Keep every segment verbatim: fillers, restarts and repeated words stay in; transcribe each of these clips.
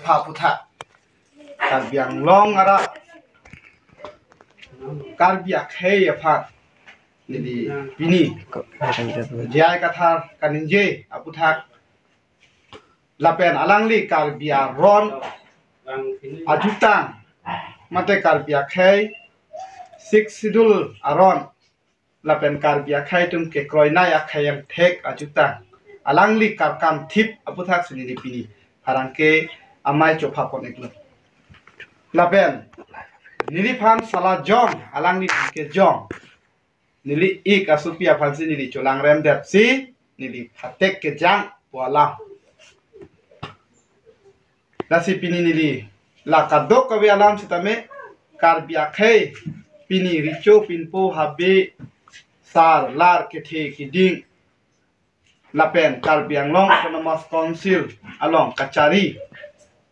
Pha aputhak Karbi Anglong arat Karbi akhei aphan neli pini J I Kathar kaningje aputhak lapen alangli Karbi aron ajutang mate Karbi akhei Sixth Schedule aron lapen Karbi akhei atum kekroinei akhei angthek ajutang alangli karkam thip aputhaksi neli pini pherangke amei chopha pon-iklo. Lapen neliphan sala jong alangli nangkejong neli ik asopi aphansi neli cholangrem detsi neli phatek kejang pu alam. Lasi pini neli la kadokave alam sitame Karbi akhei pini recho pinpo habe sar lar kethe kiding lapen Karbi Anglong Autonomous Council along kachari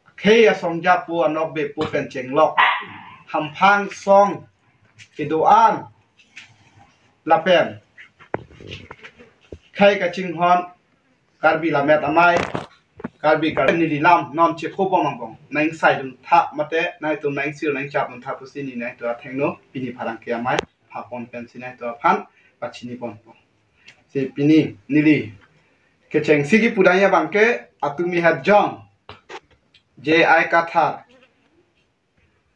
akhei asong japo anokbe po pen chenglok hamphang song kedo-an lapen khei kachinghon Karbi lammet amei Karbi Karbi neli lam non chekobom angbong nangsaidun tha mate nangtum nangsir nangchapdun tha pusi neli nangtum athengno pini pherangke amei pha pon pensi nangtum aphan pachini ponpo. Si pini neli kechengsi kipudai abangke atumi hat jong J I Kathar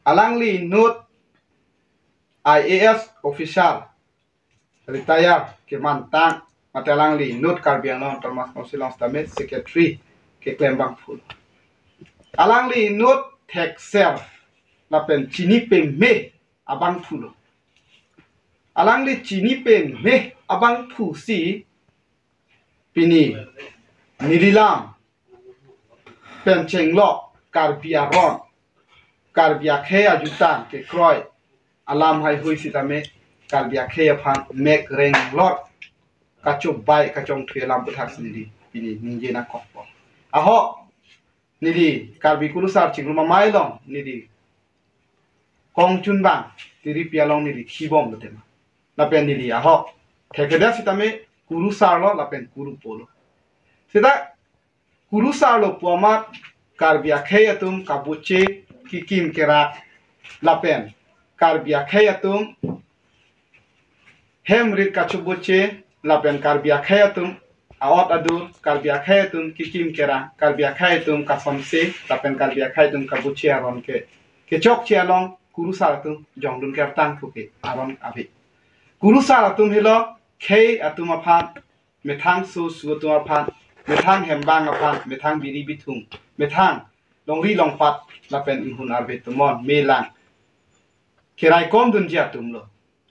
alangli inut I A S officer retire kemantang mate alangli inut Karbi Anglong Autonomous Council along sitame secretary keklem abangphu. Alangli inut thekser lapen chini peme abangphulo. Alangli chini peme abangphusi pini neli lam pen chenglok Karbi aron Karbi akhei ajutang kekroi alam heihui sitame Karbi akhei aphan mek renglot kachobai kachongthui alam aputhaksi neli pini ningje nangkokpo. Ahok neli Karbi Kurusar Chingrum Amei along neli kongchunbang tiripi along neli khibomlo tema. Lapen neli ahok thekedet sitame Kurusarlo lapen Kurupolo. Sita Kurusarlo pu amat Karbi akhei atum kabuche kikim kerak lapen Karbi akhei atum hem rit kachobuche lapen Karbi akhei atum aot adur, Karbi akhei atum kikim kerang, Karbi akhei atum kasomse lapen Karbi akhei atum kabuche aron ke kechokche along Kurusar atum jongdun kertang thuke aron ave. Kurusar atum helo khei atum aphan, methang su su atum aphan, methang hembang aphan, methang biri bithung, methang longri longpat lapen inghun arve tumon melang keraikom dunji atumlo,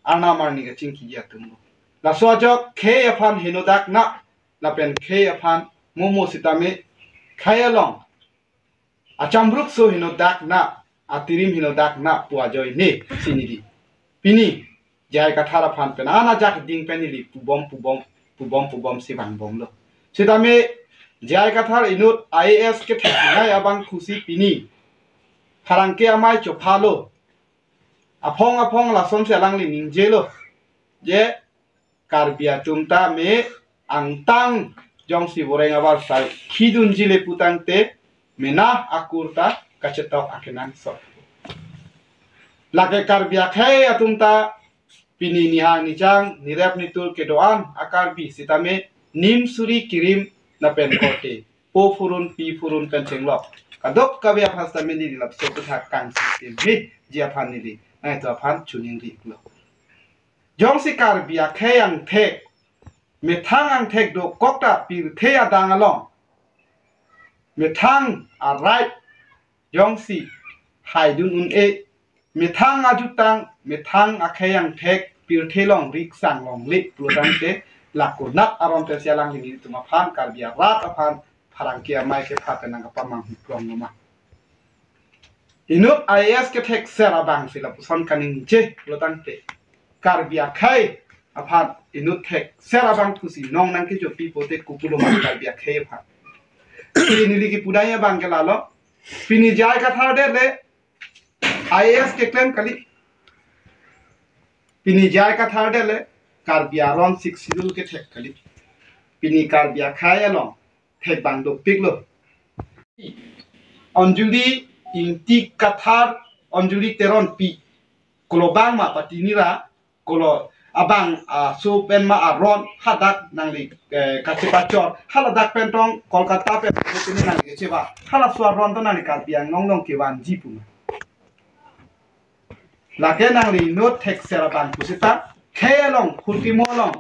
arnam arni kachingkiji atumlo. Laso ajok khei aphan henodak na lapen khei aphan momo sitame khei along achambruk so henodak na, atirim henodak na pu ajoine si neli pini J I Kathar aphan pen an ajak ding pen neli pubom pubom pubom pubomsi vangbomlo. Sitame J I Kathar inut I A S ketheknei abangphusi pini pherangke amei chophalo. Aphong aphong lasonsi alangli ningjelo je Karbi atum ta me angtang jongsi boreng abar sai khidunji le putangte mena akur ta kachetok akenangsot. Lake Karbi akhei atum ta pini nihang nijang nirep nitur kedo-an a-Karbi sitame nim suri kirim lapen korte po phurun pi phurun pen chenglok kadokave aphan sitame neli lapuson aputhak kangsi teme ji aphan neli nangtum aphan choningri-iklo. Jongsi Karbi akhei angthek methang angthek dokok ta pirthe adang along methang arai jongsi haidun un-e, methang ajutang, methang akhei angthek pirthe along riksang longle pulotangte lakonat aron pensi alangli nelitum aphan Karbi arat aphan pherangke amei kepha pen nangkapamanghu plongloma. Inut I A S kethekser abangsi lapuson kaningje pulotangte Karbi akhei aphan inut thekser abangphusi nong nangkechopi pote kopuloma Karbi akhei aphan. Pini neli kipudai abang ke lalo. Pini J I Kathar det le I A S keklem kali. Pini J I Kathar det le Karbi aron Sixth Schedule kethek kali. Pini Karbi akhei along thek abang dopiklo. Anjali Ingti Kathar, Anjali Teronpi, kolo abang ma party nira, kolo abang aso pen ma aron hadak nangli, eh, kachepachor, haladak pen tong Kolkata pen tini nangli kacheba, halaso aron to nangli Karbi Anglong along kevanji pu ma. Lake nangli inut thekser abang pusita, khei along, phurkimo along,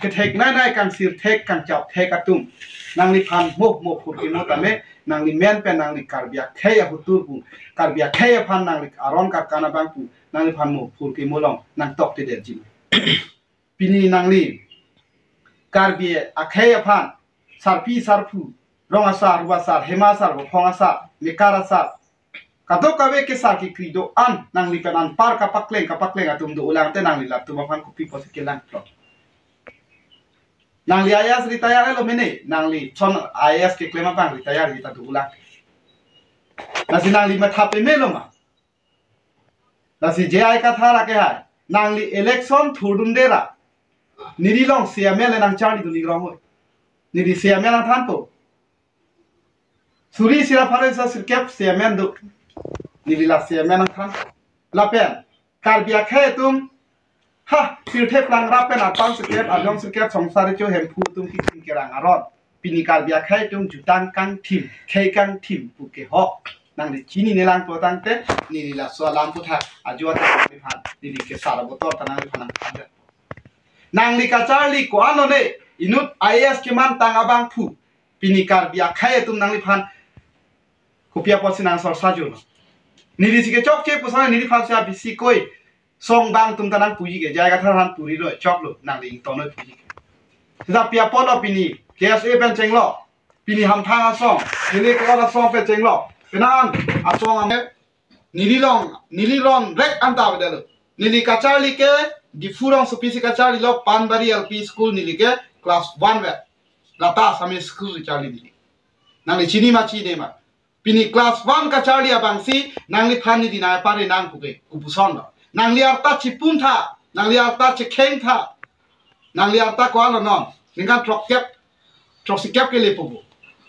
kethek nai nai kangsir thek kangchap thek atum, nangliphan mo mo phurkimo tame, nangli men pen nangli Karbi akhei ahutur pu, Karbi akhei aphan nangli aron karkan abang pu, nangliphan mo phurkimo along nangtok te derji. Pini nangli Karbi akhei aphan, sarpi sarpo, rong asar, ru asar, hema asar, bophong asar, mekar asar, kadokave ke sar kekri do-an, nangli pen anpar kapakleng kapakleng atum do-olang te nangli latum aphan kopi pusi kelang tlo? Nangli I A S retire lo mene, nangli son I A S keklem abang retire kita do-olang. Lasi nangli matha peme lo ma? Lasi J I Kathar ake hai, nangli election thurdunde ra, neli along C M L nangcharli dun ingrong hoi. Neli C M L nangthanpo. Suri sira pharo isi sirkep C M L do. Neli la C M L nangthan. Lapen Karbi akhei atum, ha, pirthe plang rap pen apang sirkep, adong sirkep, songsar cho Hemphu atum kikim kerang aron. Pini Karbi akhei atum jutang kangthim, khei kangthim pu kehok nangli chininelang pu tangte, neli laso alam puthak ajo ata nangliphan, neli kesar abotor ta nangliphan nangthan. Nangli kacharli ko-an lo ne, inut I A S kemantang abangphu, pini Karbi akhei atum nangliphan kopi apotsi nang sorsa jolo? Nelisi kechokche puson neliphan si abisi koi song bang atum ta nangpuji ke, J I Kathar aphan puri lo, choklo, nangli ington noi puji ke. Sita pi apot lo pini K S A pen chenglo, pini Hamphang asong, pini Kor asong pen chenglo, penan asong ame, neli along, neli ron rek anta bedalo. Neli kacharli ke Diphu rongsopi si kacharli lo, Panbari L P School neli ke class one vet. Lata Assamese School si charli neli. Nangli chini ma chini ma? Pini class one kacharli abangsi nangliphan neli nangpare nang pu ke, kopuson lo? Nangli arta chipun tha, nangli arta chekheng tha, nangli arta ko-an lo non, ningkan throkkep, throksikep kele pupu.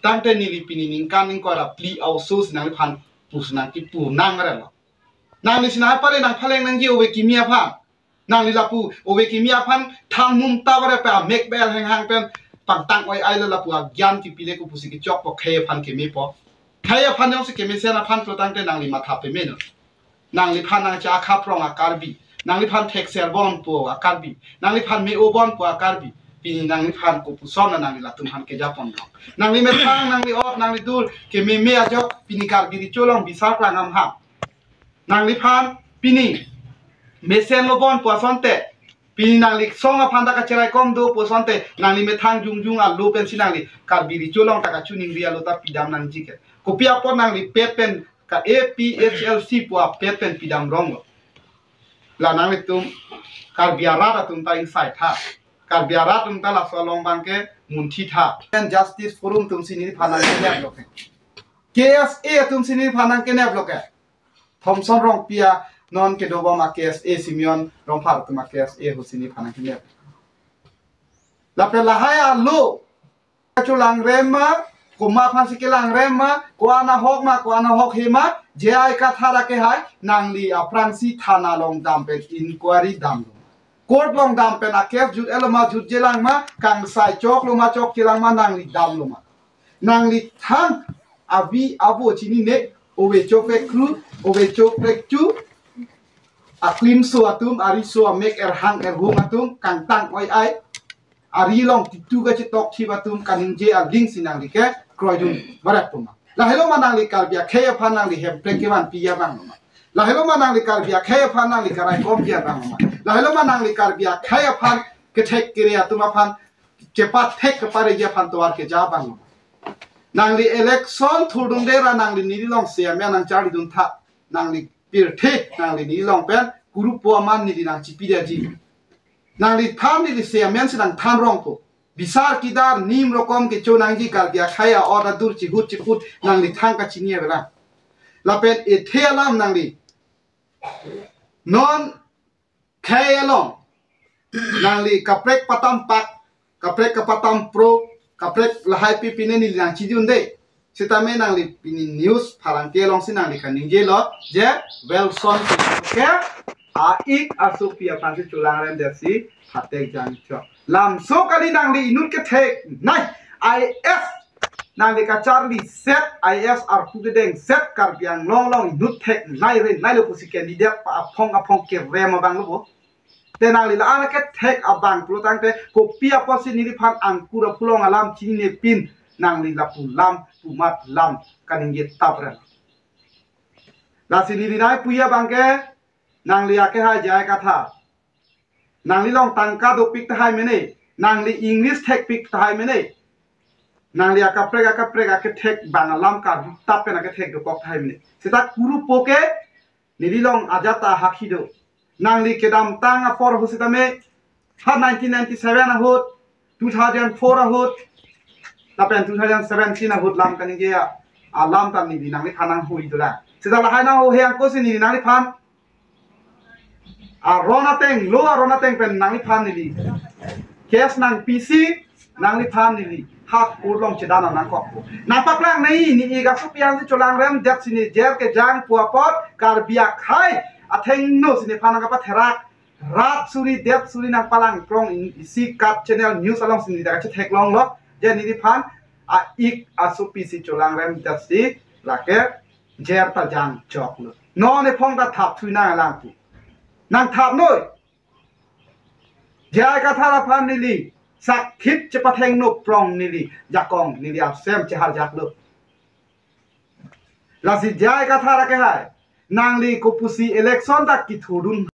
Tangte neli pini ningkan ingkoi ra phli a-oso si nangliphan pusi nangkipu nang re lo. Nangli si nangpare nangphaleng nangji ove kimi aphan. Nangli lapu ove kimi aphan thang mum ta bare pe amek bel henghang pen pangtang oi-ai lo, lapu agyan kipile kopusi kechokpo, khei aphan kemepo. Khei aphan jongsi kemesen aphan pulo tangte nangli matha peme non. Nangliphan nangcha akhaprong a-Karbi, nangliphan thekser bonpo a-Karbi, nangliphan me-o bonpo a-Karbi, pini nangliphan kopuson na nangli latum aphan kejapon dong? Nangli methang, nangli ot, nangli dur kememe ajok pini Karbi Recho along bisar klang amham. Nangliphan pini mesen lo bon pu asonte, pini nangli song aphan ta kacheraikom do pu asonte, nangli methang jongjong alo pensi nangli Karbi Recho along ta kachiningri alo ta pidam nangji ke. Kopi apot nangli pet pen ka A P H L C pu apet pen pidam rong lo? La nanglitum Karbi arat atum ta ingsai tha. Karbi arat atum ta laso along abang ke munthi tha. Pen Justice Forum atum si neliphan nangkenep lo ke, K S A atum si neliphan nangkenep lo ke. Thomson Rongpi a non kedobom a-K S A, Simeon Rongphar atum a-K S A ahut si neliphan nangkenep. Lapen lahai alo kacholangrem ma, komat aphansi kelangrem ma, ko-an ahok ma, ko-an ahok he ma, J I Kathar ake hai, nangli aphrangsi thana along dam pen inquiry damlo. Court along dam pen a-case jut-et lo ma, jutjelang ma, kangsai choklo ma, chokchelang ma, nangli damlo ma? Nangli thang avi avo chinine, ove chokrekru, ove chokrekchu, aklimso atum, ariso amek erhang erhung atum kangtang oi-ai, ari along titu kachetok thip atum kaningje aling si nangli ke kroidun barat pu ma? Lahelo ma nangli Karbi akhei aphan nangli Hemprek kevanpi abang lo ma? Lahelo ma nangli Karbi akhei aphan nangli karaikompi abang lo ma? Lahelo ma nangli Karbi akhei aphan kethek kere atum aphan chepathek kepareji aphan tovar keja abang lo ma? Nangli election thurdunde ra nangli neli along C M A nangcharlidun tha. Nangli pirthe nangli neli along pen kurupo aman neli nangchipidaji. Nangli than neli C M A si nangthan rongpo. Bisar kidar nim rokom kecho nangji, Karbi akhei a-ot adur chihut chiput nangli thang kachini avelang. Lapen ethe alam nangli non khei along nangli kaprek patam pak, kaprek kapatam pro, kaprek lahai pi pine neli nangchidunde. Sitame nangli pini news pharangke alongsi nangli kaningjelo je Welson ke a-ik asopi aphansi cholangrem detsi phatek jangchok. Lamso kali, nangli inut ketheknei I A S, nangli kacharli set I A S arpu kedeng set Karbi Anglong along inut theknei re nailo pusi candidate pa aphong aphong kerem abang lo bo. Te nangli la-an kethek abang pulo tangte kopi apotsi neliphan angkur aphu along alam chininepin nangli lapu lam pu mat lam kaningje taprem. Lasi neli nai puji abangke nangli akehai J I Kathar, nangli along tangka dopik tahai mene, nangli English thekpik tahai mene, nangli akaprek akaprek akethek bang alam Karbi tap pen akethek dokok tahai mene. Seta kurupo ke neli along ajat ta hakhi do. Nangli kedamtang apor ahut sitame ha nineteen ninety-seven ahut, two thousand four ahut, lapen two thousand seventeen ahut lam kaningje alam ta neli nangliphan nanghui dolang. Seta lahai nangho he angko si neli nangliphan aron ateng, lo aron ateng pen nangliphan neli case nangpisi nangliphan neli ha court along chedan nangkok. Nangpaklang nei, ne-ik asopi aphansi cholangrem detsi ne jail kejang pu apot Karbi akhei athengno si nephan nangkapatherak, rat suri det suri nangpalang krong in isi kat channel news alongsi ne dak chetheklonglo je neliphan a-ik asopisi cholangrem detsi lake jail ta jangchoklo. Non ephong ta thap thui nang alang pu. Nangthap noi. J I Kathar aphan neli sakthip chepathengno prong neli jakong neli asem cheharjaklo. Lasi J I Kathar akehai, nangli kopusi election ta kithurdun